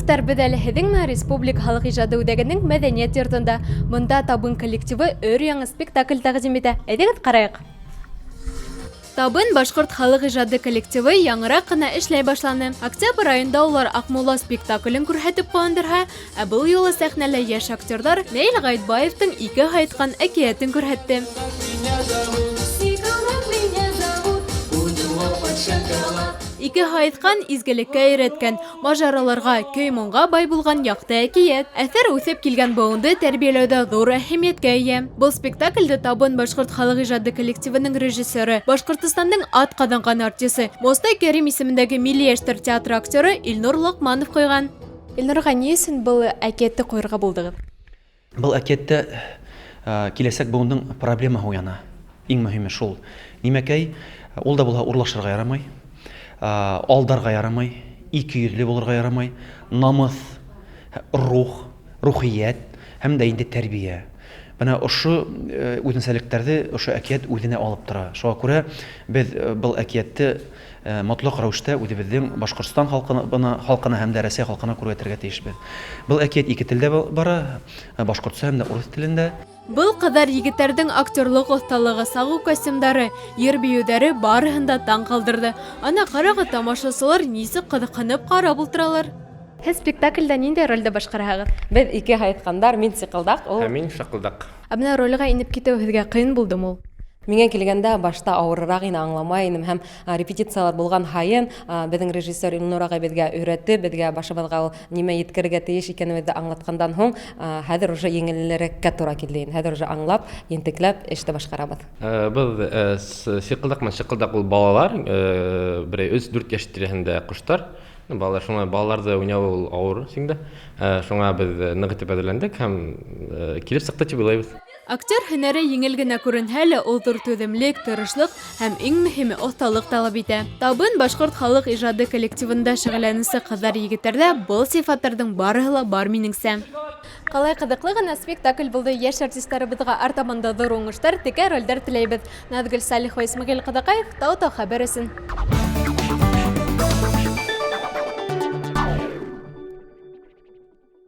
Дуҫтар, беҙ әле һеҙҙең менән Республика халыҡ ижады үҙәгенең мәҙәниәт йортонда. Бында Табын коллективы өр-яңы спектакль тәҡдим итә. Әйҙәгеҙ ҡарайыҡ. Табын башҡорт халыҡ ижады коллективы яңыраҡ ҡына эшләй башланы. Октябрь айында улар Аҡмулла спектаклен күрһәтеп ҡыуандырһа, ә был юлы сәхнәлә йәш актерҙар Наил Ғәйетбаевтың Ике һайытҡан әкиәтен күрһәтте. Ике һайыҫҡан изгелеккә өйрәткән, мажараларға, көй-моңға бай булған яҡты әкиәт. Әҫәр үҫеп килгән быуынды тәрбиәләүҙә ҙур әһәмиәткә эйә. Был спектаклде Табын башҡорт халыҡ ижады коллективының режиссеры, Башҡортостандың атҡаҙанған артисы, Мостай Кәрим исемендәге Милли йәштәр театры актеры Илнур Лоҡманов ҡуйған. Илнур ағай, ни өсөн был әкиәтте ҡуйырға булдығыҙ? Был әкиәттә киләсәк быуындың проблемаһы уяна. Иң мөһиме шул. Нимәкәй, ул да булһа урлашырға ярамай, алдарга ярамай, икейөҙлө булырға ярамай, намыҫ, рух, рухият һәм дә инде тәрбия. Бына ошо үзенсәлектәрҙе ошо әкиәт үзенә алып тора. Шуңа күрә беҙ был әкиәтте Мотлак рәвештә үзебезнең Башкортстан халкына, халкына һәм дә Рәсәй халкына күргәтергә тиешбез. Был әкият ике телдә бара, башкортча һәм дә урыс телендә. Был ҡыҙҙар егеттәрҙең актерлыҡ оҫталығы, сағыу костюмдары, йыр-бейеүҙәре барыһын да таң ҡалдырҙы. Ана, ҡарағыҙ, тамашасылар нисек ҡыҙыҡһынып ҡарап ултыралар. Һеҙ спектаклдә ниндәй ролде башҡараһығыҙ? Беҙ ике һайыҫҡандар, мин Сиҡылдаҡ, ул. Ә мин Шаҡылдаҡ. Ә бына ролгә инеп китеү һеҙгә ҡыйын булдымы ул? Миңә килгәндә башта авырыраҡ ине, аңламай инем һәм репетициялар булған һайын беҙҙең режиссер Илнур ағай беҙгә өйрәтеп, беҙгә башыбыҙға ул нимә еткерергә тейеш икәнебеҙҙе аңлатҡандан һуң, хәҙер уже еңелерәккә тура килде инде. Хәҙер уже аңлап, ентекләп эште башҡарабыҙ. Беҙ сиҡылдаҡ менән шыҡылдаҡ ул балалар, берәй өс-дүрт йәш тирәһендә ҡоштар. Балалар, шуңа балаларҙы уйнау ул ауыр инде. Шуңа беҙ ныҡ итеп әҙерләндек һәм килеп сыҡты тип уйлайбыҙ. Актер һөнәре еңел генә күренһә лә, ул ҙур түҙемлек, тырышлыҡ һәм иң мөһиме оҫталыҡ талап итә. Табын башҡорт халыҡ ижады коллективында шөғөлләнеүсе ҡыҙҙар-егеттәрҙә был сифаттарҙың барыһы ла бар минеңсә. Ҡалай ҡыҙыҡлы ғына спектакль булды. Йәш артистарыбыҙға артабан да ҙур уңыштар, текә ролдәр теләйбеҙ. Наҙгөл Салихова, Исмәғил Ҡаҙаҡаев, Тау-Тау хәбәр өсөн.